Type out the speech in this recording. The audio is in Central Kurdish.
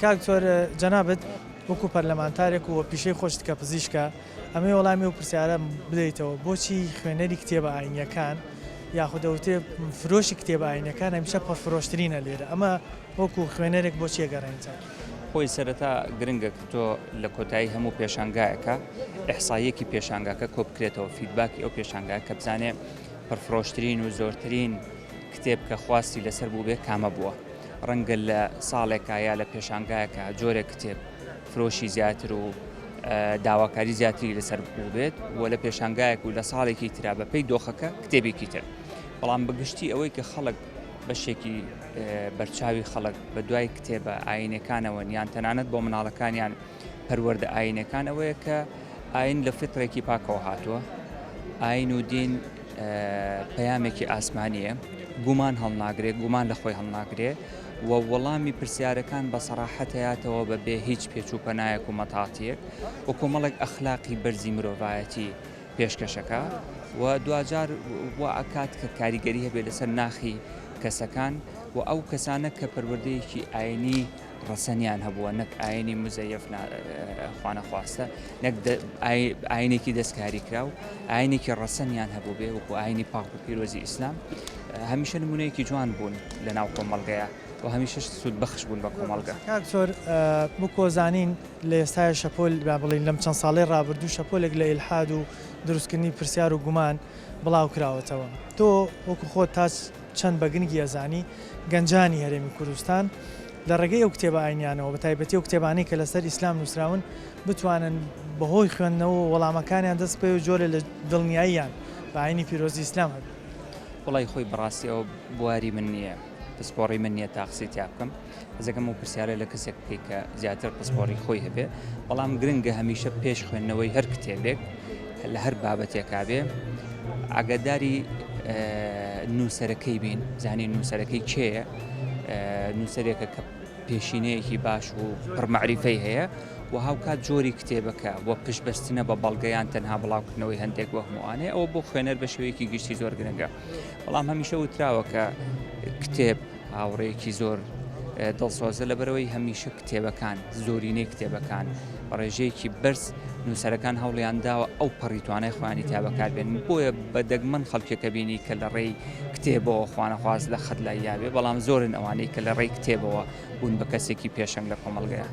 کاک دکتۆر جەنابت وەکو پەرلەمانتارێک و پیشەی خۆشت کە پزیشکە ئەمەوێ وەڵامی ئەو پرسیارە بدەیتەوە بۆچی خوێنەری کتێبە ئاینیەکان یاخود دەوترێ فرۆشی کتێبە ئاینیەکان هەمیشە پڕفرۆشترینە لێرە ئەمە وەکو خوێنەرێک بۆچی ئەگەڕێنیتەوە؟ خۆی سەرەتا گرنگە کە تۆ لە کۆتایی هەموو پێشانگایەکە ئیحساییەکی پێشانگاکە کۆبکرێتەوە فیدباکی ئەو پێشانگایە کە بزانێ پڕفرۆشترین و زۆرترین کتێب کە خواستی لەسەر بووبێ کامە بووە ڕەنگە لە ساڵێکا یا لە پێشانگایەکە جۆرێک کتێب فرۆشی زیاتر و داواکاری زیاتری لەسەر بووبێت و لە پێشانگایەک و لە ساڵێکی ترا بەپێی دۆخەکە کتێبێکی تر بەڵام بەگشتی ئەوەی کە خەڵک بەشێکی بەرچاوی خەڵک بە دوای کتێبە ئاینەکانەوە یان تەنانەت بۆ مناڵەکانیان پەروەردە ئاینەکان ئەوەیە کە ئاین لە فطرێکی پاکەوە هاتووە ئاین و دین پەیامێکی ئاسمانییە، گومان هەڵناگرێ، گومان لە خۆی هەڵناگرێ و وەڵامی پرسیارەکان بە سەراحەت هەیاتەوە بە بێ هیچ پێچ و پەنایەک و مەتاتیەک و کۆمەڵێک ئەخلاقی بەرزی مرۆڤایەتی پێشکەشەکا و دواجار وا ئەکات کە کاریگەری هەبێ لەسەر ناخی کەسەکان و ئەو کەسانە کە پەروەردەیەکی ئاینی ڕەسەنیان هەبووە نەک ئاینی مزەیەف خوانەخواستە نەک ئاینێکی دەستکاری کراو ئاینێکی ڕەسەنیان هەبوو بێ وەکو ئاینی پاک و پیرۆزی ئیسلام هەمیشە نمونەیەکی جوان بوون لە ناو کۆمەڵگەیە و هەمیشە سوود بەخش بوون بە کۆمەڵگە. کاک دکتۆر وەکۆ زانین لە ئێستایا شەپۆل با بڵێین لەم چەند ساڵەی ڕابردوو شەپۆلێک لە ئیلحاد و دروستکردنی پرسیار و گومان بڵاو کراوەتەوە تۆ وەکو خۆت تا چەند بە گرنگی ئەزانی گەنجانی هەرێمی کوردستان لە ڕێگەی ئەو کتێبە ئاینیانەوە بە تایبەتی ئەو کتێبانەی کە لەسەر ئیسلام نووسراون بتوانن بەهۆی خوێندنەوە وەڵامەکانیان دەست بکەوێت و جۆرێ لە دڵنیاییان بە ئاینی پیرۆزی ئیسلام هەبێت. وەڵای خۆی بەڕاستی ئەوە بواری من نییە پسپۆڕی من نییە تا قسەی تیا بکەم حەزەکەم ئەو پرسیارە لە کەسێک بکەی کە زیاتر پسپۆڕی خۆی هەبێ بەڵام گرنگە هەمیشە پێش خوێندنەوەی هەر کتێبێک لە هەر بابەتێکا بێ ئاگاداری نووسەرەکەی بین زانین نووسەرەکەی کێیە نووسەرێکە کە پێشینەیەکی باش و پڕمەعریفەی هەیە و هاوکات جۆری کتێبەکە و پشتبەستنە بە بەڵگەیان تەنها بڵاوکردنەوەی هەندێک وەهموانەیە ئەوە بۆ خوێنەر بە شێوەیەکی گشتی زۆر گرنگە بەڵام هەمیشە وتراوە کە کتێب هاوڕێیەکی زۆر دڵسۆزە لەبەرەوەی هەمیشە کتێبەکان زۆرینەی کتێبەکان بە ڕێژەیەکی بەرز نووسەرەکان هەوڵیان داوە ئەو پەڕی توانای خۆیانی تیا بەکاربێن بۆیە بە دەگمەن خەڵکێکە بینی کە لە ڕێی کتێبەوە خوانەخواست لە خەت لای یاوێ بەڵام زۆرن ئەوانەی کە لە ڕێی کتێبەوە بوون بە کەسێکی پێشەنگ لە کۆمەڵگەیە.